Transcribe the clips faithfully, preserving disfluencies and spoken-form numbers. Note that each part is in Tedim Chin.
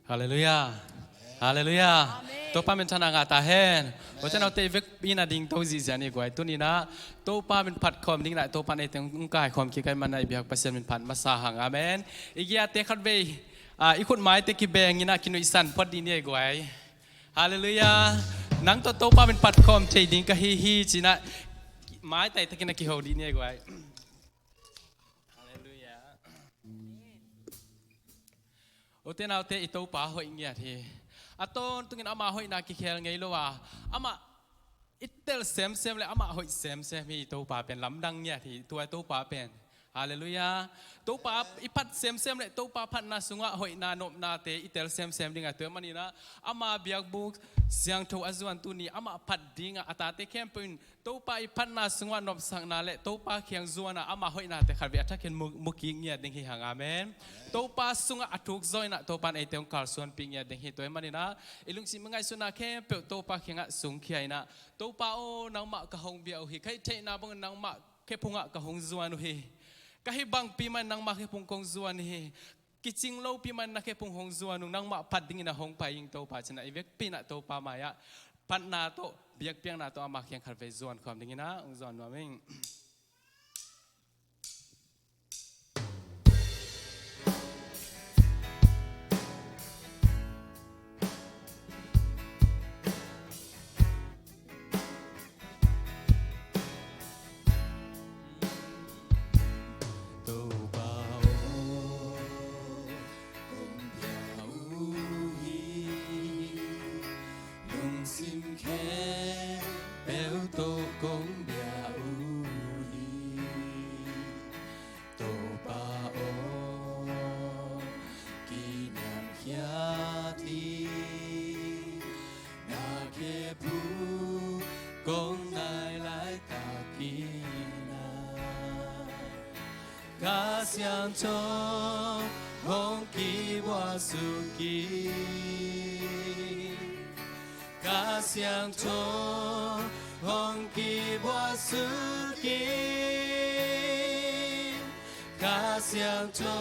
Halleluiah. Halleluiah. Amen. Topa min thang a ngah ta hen. Amen. Ute naute, i vekpi in a dingto ziahziah ni guai. Tuni-in ah Topa min phat khawm dingin ah Topa in eite hong kaikhawm kik ahih manin ah i biak Pasian min phat masa hang. Amen. I giate khatvei, ah, i khut maite kibeng in ah kinuihsan phot dih ni ei guai. Halleluiah. Nang tawh Topa min phat khawm thei ding ka hi hi ci-in ah maitai takin ah kiho dih ni ei guai. Halleluiah. Ute naute, i Topa hoih ngiat hi. A tawntungin ama hoihna kikhel ngei lo a, amah i tel semsem le amah hoih semsem hi. I Topa pen lamdang ngiat hi. Tua i Topa pen, halleluiah, Topa i phat semsem le Topa phatna sungah hoihna nopnate i tel semsem ding a, tua ahih manin ah ama biakbuk siangtho a zuan tuni amah phat dingah a tate khempeuh in Topa i phatna sungah nopsakna le Topa kiang zuan a, ama hoihnate khatvei a thakin mu, mu kik ngiat ding hi hang. Amen. Topa sungah a thuk zaw in ah Topa in eite hong kalsuanpih ngiat ding hi. Tua ahih manin ah i lungsim i ngaihsutna khempeuh Topa kiangah sungkhia in ah, Topa aw, nangmah ka hong bia uh hi. Ka hih theihna bangin nangmah khephungah ka hong zuan uh hi. Ka hih bangpi manin nangmah khephung kong zuan hi. Kicing lopi manin na khephung hong zuan ung, nangmah phat dingin ah hong pai ing Topa ci-in ah i vekpi in ah Topa mai-ah phatna tawh, biakpiakna tawh ama kiang khatvei zuan khawm dingin ah hong zuan nuam ing. Topa aw, kong bia uh hi, lungsim khempeuh tawh kong bia uh hi. Topa aw, kiniamkhiat hi, na khephung kong nai laitakin ah, Kha Siangtho hong kibuak suk in. Kha Siangtho hong kibuak suk in. Kha Siangtho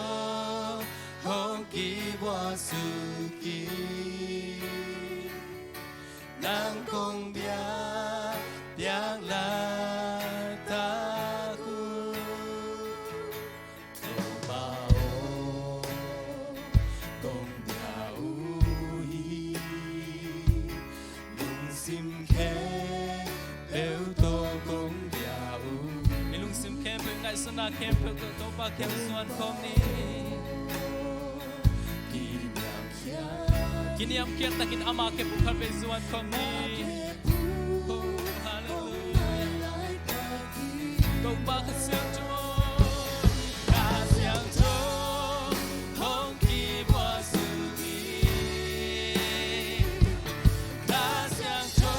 hong kibuak suk in. Nang kong biak, biak laitak uh. Topa aw, kong bia uh hi, lungsim khempeuh tawh kong bia uh. I lungsim khempeuh, ngaihsutna khempeuh tawh Topa kiang zuan khawm ni. Kiniamkhiat, kiniamkhiat takin ama khephung khatvei zuan khawm ni. Oh, halleluiah. Topa Kha Siangtho, Kha Siangtho hong kibuak suk in. Kha Siangtho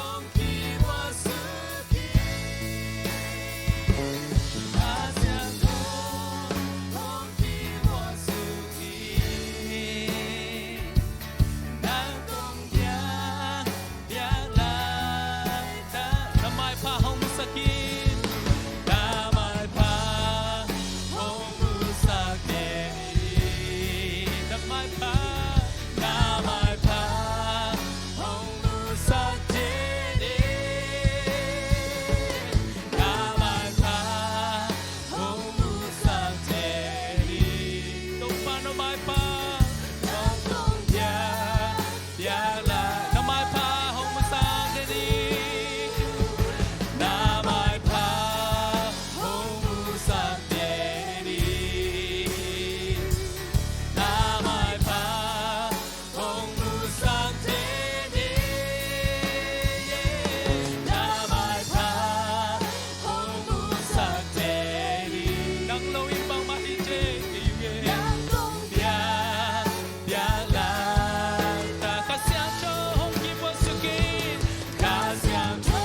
hong kibuak suk in. Kha Siangtho hong kibuak suk in. Nang kong biak, biak laitak. Na maipha hong musak in. Na maipha hong musak in. Na maipha, na maipha hong musak in. Na maipha hong musak in. Topa na maipha hong, hong biak, biak lai. Na maipha hong musak in. Na maipha hong musak in. Na maipha hong musak in. Na maipha hong musak in. Nang lo in bangmah hi thei kei ung e. Nang kong biak, biak laitak. Kha Siangtho hong kibuak suk in. Kha Siangtho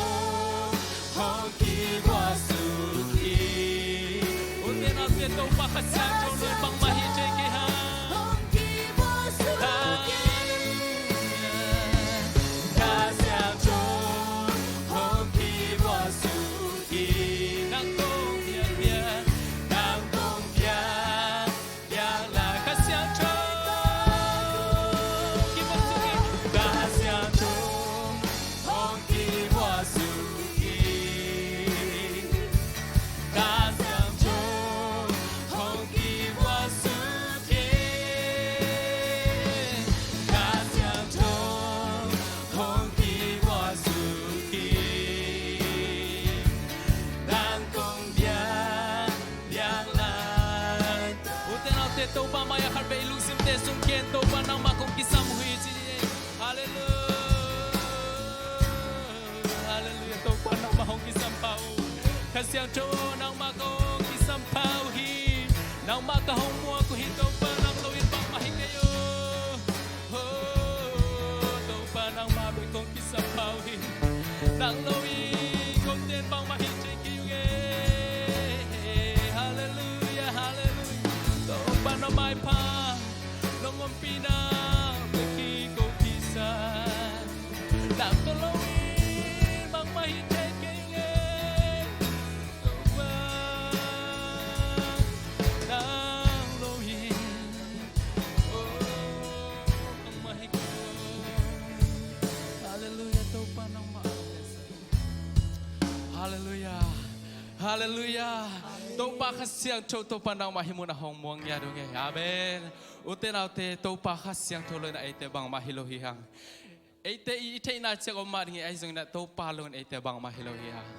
hong kibuak suk in. Ute naute, Topa Kha Siangtho lo in bangmah hi thei kei hang. Hong kibuak suk in. Kha Siangtho hong kibuak suk in. Nang kong biak, biak, nang kong biak, biak lai. Kha Siangtho Topa mai-ah khatvei i lungsimte sung ken, Topa nangmah kong kisam uh hi ci ni. Halleluia. Halleluia. Topa nangmah hong kisam pha uh. Kha Siangtho aw, nangmah kong kisam pha uh hi. Nangmah ka hong muak uh hi. Topa nang lo in bangmah hi kei uh. Oh, Topa nangmah bek kong kisam pha uh hi. Nang lo in kong ten bangmah hi thei kei uh e. Halleluia, halleluia. Topa nong maipha, nong ompihna bek hi kong kisam. Nang tawh lo in bangmah hi thei kei uh e. Topa nang lo in, oh, bangmah hi kei uh. Halleluia, Topa nangmah. Halleluia. Halleluia. Topa Kha Siangtho, Topa nangmah hih munah hong muang ngiat ung e. Amen. Ute naute, Topa Kha Siangtho lo in ah eite bangmah hi lo hi hang. Eite i, i theihna ciang om mah ding hi, ahi zongin ah Topa lo in eite bangmah hi lo hi hang.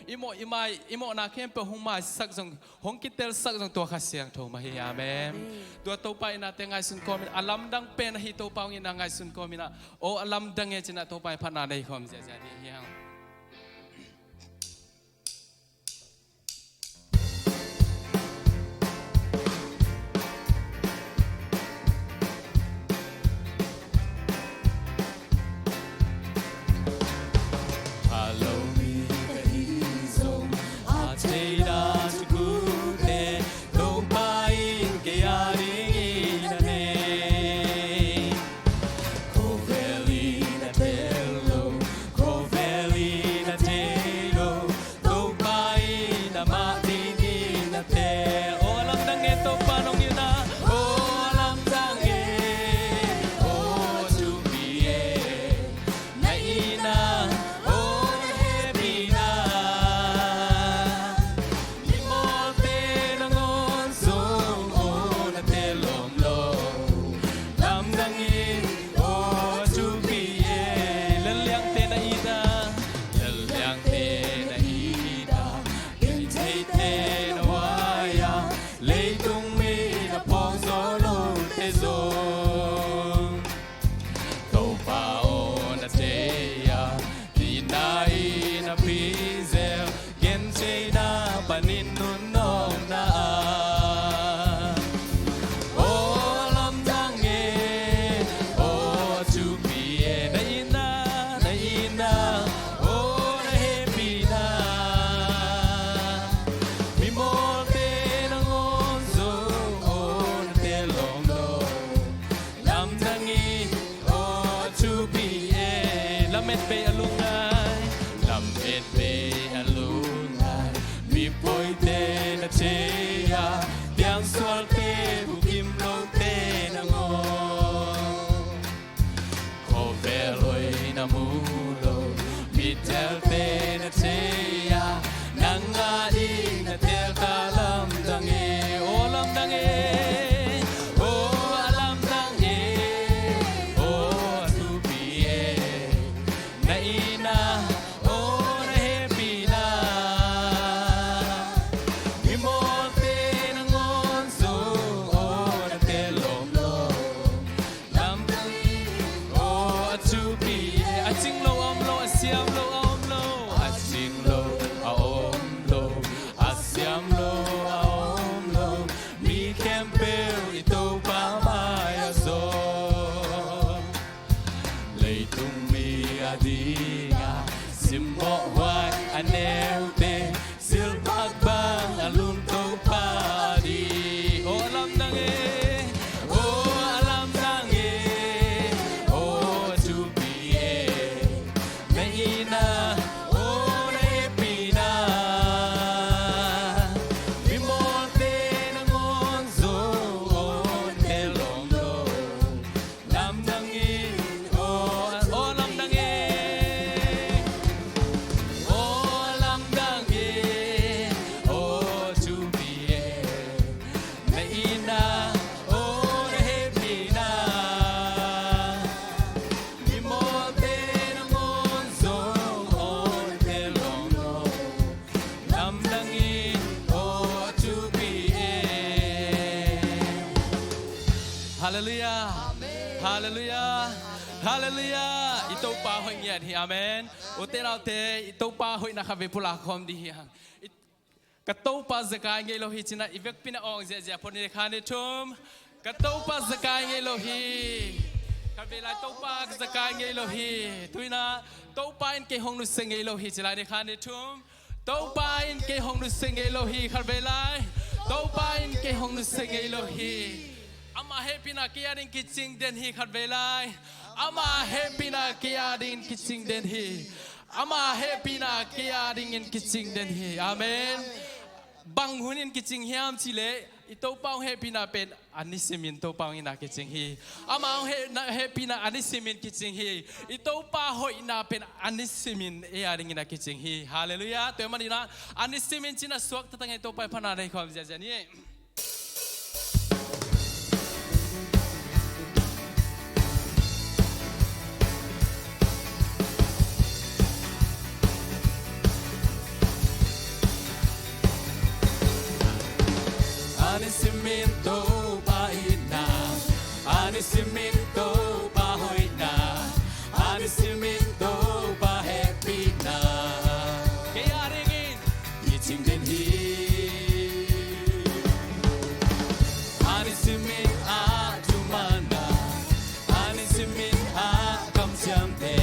I mawh, i mai, i mawhna khempeuh hong maisak zong, hong kitelsak zong tua Kha Siangtho mah hi. Amen. Amen. Tua Topa itnate ngaihsun kawmin, a lamdang pen ahi Topa hong itna ngaihsun kawmin ah, aw a lamdang e ci-in ah Topa in phatna nei khawm ziahziah ding hi hang. Pha lo mi ka hi zong, a thei dan thukhutte Topa in kei a dingin a nei. Khovel in a tel lo, khovel in a thei lo, Topa in amah dingin a tel. Aw a lamdang e Topa nong itna, aw a lamdang e, aw thupi e. Na itna, aw na hehpihna, mimawlte nangawn zong aw na tel om lo. Lamdang in, aw thupi e. Lalliangte na it a, lalliangte na it a, gentheite na huai a, leitung mi na phawk zawh lote zong Topa aw na thei a, itna in a phi zel, gentheihna panin nunawkna ah. Aw lamdang e, aw thupi e, na itna, na itna, aw na hehpihna, mimawlte nangawn zong aw na tel om lo. Lamdang in, aw thupi e. Lametbei a lungngai, lametbei a lungngai, mipawite na thei a, piangsualte bukim lote nangawn. Khovel hoih na mu lo, mitelte na thei a, nang a ding na tel kha. Lamdang e, aw lamdang e, aw a lamdang e, aw thupi e. Na itna, aw na hehpihna, mimawlte nangawn zong aw na tel om lo. Lamdang in, aw a thupi e. A cing lo a om lo, a siam lo a om lo, a cing lo a om lo, a siam lo a om lo, mi khempeuh i Topa mai-ah zong. Leitung mi a dingah simmawh huai a neute, silhphak bang a lum Topa a ding. Aw lamdang e, aw lamdang e, aw thupi e. Na itna, aw na hehpihna, mimawlte nangawn zong aw na tel om lo. Lamdang in, aw, aw lamdang e. Aw Halleluiah. Halleluiah. I Topa hoih ngiat hi. Amen. Ute naute, i Topa hoihna khat vei pulak khawm ding hi hang. I, ka Topa zakai ngei lo hi ci-in ah i vekpi-in ah awng ziahziah phot ni. Khat, nih, thum. Ka Topa zakai ngei lo hi. Khat vei lai, Topa zakai ngei lo hi. Tu-in ah, Topa in kei hong nusia ngei lo hi ci lai ni. Khat, nih, thum. Topa in kei hong nusia ngei lo hi. Khat vei lai. Topa in kei hong nusia ngei lo hi. Ama hehpihna kei a ding kicing den hi. Khat vei lai. Ama hehpihna kei a dingin kicing den hi. Ama hehpihna kei a dingin kicing den hi. Amen. Bang hunin kicing hiam cih leh, i Topa hong hehpihna pen a nisimin Topa hong itna kicing hi. Ama hong hehna, hehpihna a nisimin kicing hi. I Topa hoihna pen a nisimin ei a dingin a kicing hi. Halleluiah. Tua ahih manin ah a nisimin ci-in ah suakta tak in Topa' phatna nei khawm ziahziah ni. A nisimin Topa itna, a nisimin Topa hoihna, a nisimin Topa hehpihna, kei a dingin kicing den hi. A nisimin a thumanna, a nisimin a kamciamte,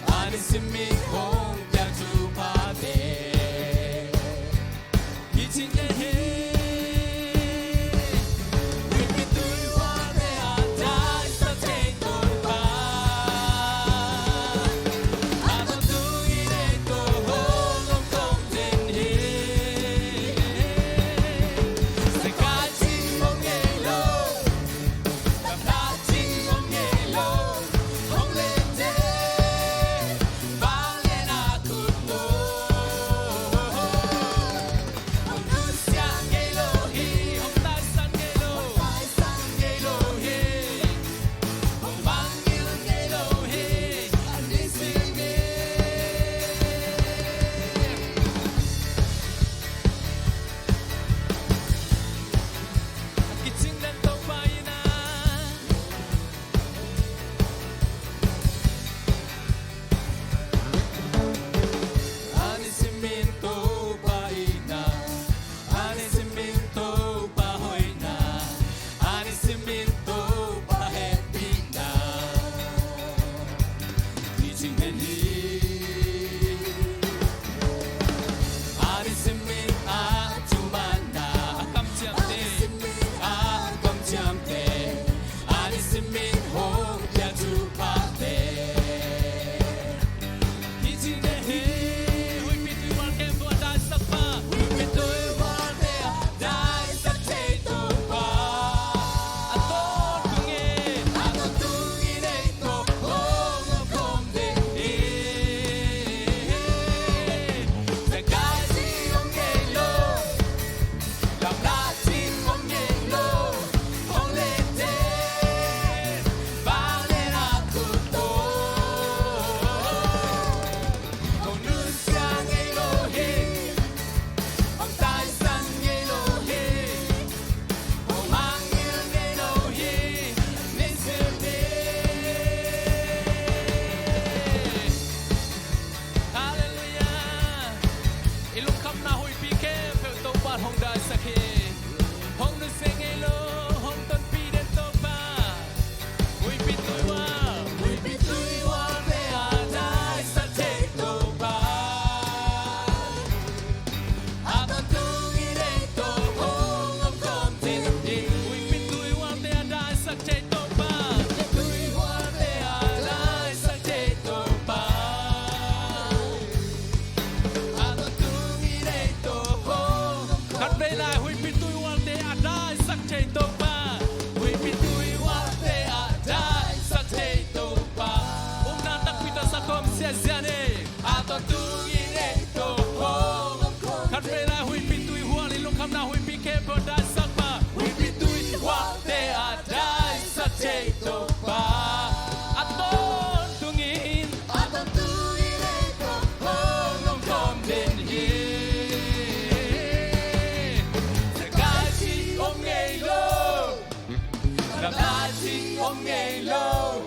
a nisimin hong pia thuphate, kicing den hi. Huihpi tui hualte a daisak thei Topa, a tawntung in ei tawh hong om khawm den hi. Zakai cih om ngei lo, gamla cih om ngei lo, hong len den, vanglian a khut tawh. Hong nusia ngei lo hi, hong taisan ngei lo, hong taisan ngei lo hi, hong mangngilh ngei lo hi, a nisimin. A kicing den Topa in ah. A nisimin Topa itna, a nisimin Topa hoihna, a nisimin Topa hehpihna, kicing den hi. A nisimin a thumanna, a kamciamte, a kamciamte, a nisimin hong pia thuphate, kicing den hi. Huihpi tui hualte a daisakpa, huihpi tui hualte a daisak thei Topa, a tawntung in, a tawntung in ei tawh hong om khawm den hi. Zakai cih om ngei lo, gamla cih om ngei lo, hong len den, vanglian a khut tawh. Hong nusia ngei lo hi, hong taisan ngei lo hi, hong mangngilh ngei lo hi, a nisimin. Halleluiah. I lungkhamna huihpi khempeuh Topa in hong daisak hi. Hong nusia ngei lo, hong tonpih den Topa. Huihpi tui hual, huihpi tui hualte a daisak thei Topa, a tawntung in ei tawh hong om khawm den hi. Huihpi tui hualte a daisak thei Topa, huihpi tui hualte a daisak thei Topa, a tawntung in ei tawh hong om khawm. Khat vei lai, huihpi tui hualte a daisak thei Topa, huihpi tui hualte a daisak thei Topa. Upna takpi tawh sa khawm ziahziah ni. A tawntung in ei tawh hong om khawm. Khat vei lai, huihpi tui hual, i lungkhamna huihpi khempeuh a daisakpa, huihpi tui hualte a daisak thei Topa, a tawntung in, a tawntung in ei tawh hong om khawm den hi. Zakai cih om ngei lo, gamla cih om ngei lo,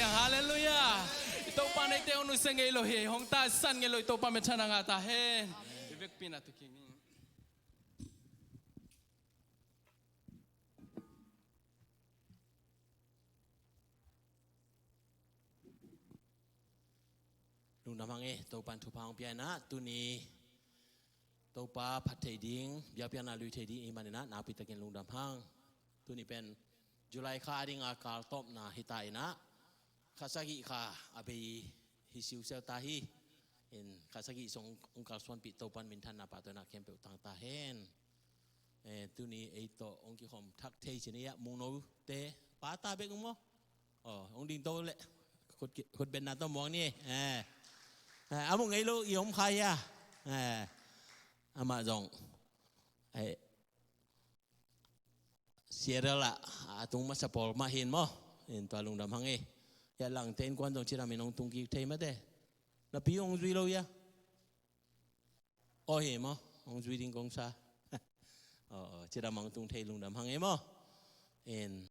Halleluiah. I Topa neite hong nusia ngei lo hi, hong taisan ngei lo i Topa minthanna ngah ta hen. I vekpi-in a tu kik ni. Lungdam hang e, Topa'n thupha hong pia in ah, tuni Topa phat thei ding, biakpiakna lui thei ding i hih manin ah nakpi takin lungdam hang. Tuni pen July kha a ding a kal tawpna hi ta in ah, kha sagih kha a bei hi siusiau ta hi. In kha sagih sung hong kalsuanpih Topa'n minthanna pahtawina khempeuh tang ta hen. Eh, tuni ei tawh hong kikhawm thak thei cih ni ah, Mungno te pa ta bek ung maw? Aw, hong ding to leh khut ki-, khut benna tawh muang ni. Eh. Eh, a muk ngei lo i om kha hi a. Eh. Amah zong, eh, Seattle ah a tung masa pawl mah hi in maw? In tua lungdam hang e. Hia Langte innkuan zong cidam in hong tung kik thei mate. Na pi hong zui lo hia? Aw hi maw? Hong zui ding kong sa. Aw, aw, cidam hong tung thei lungdam hang e maw? In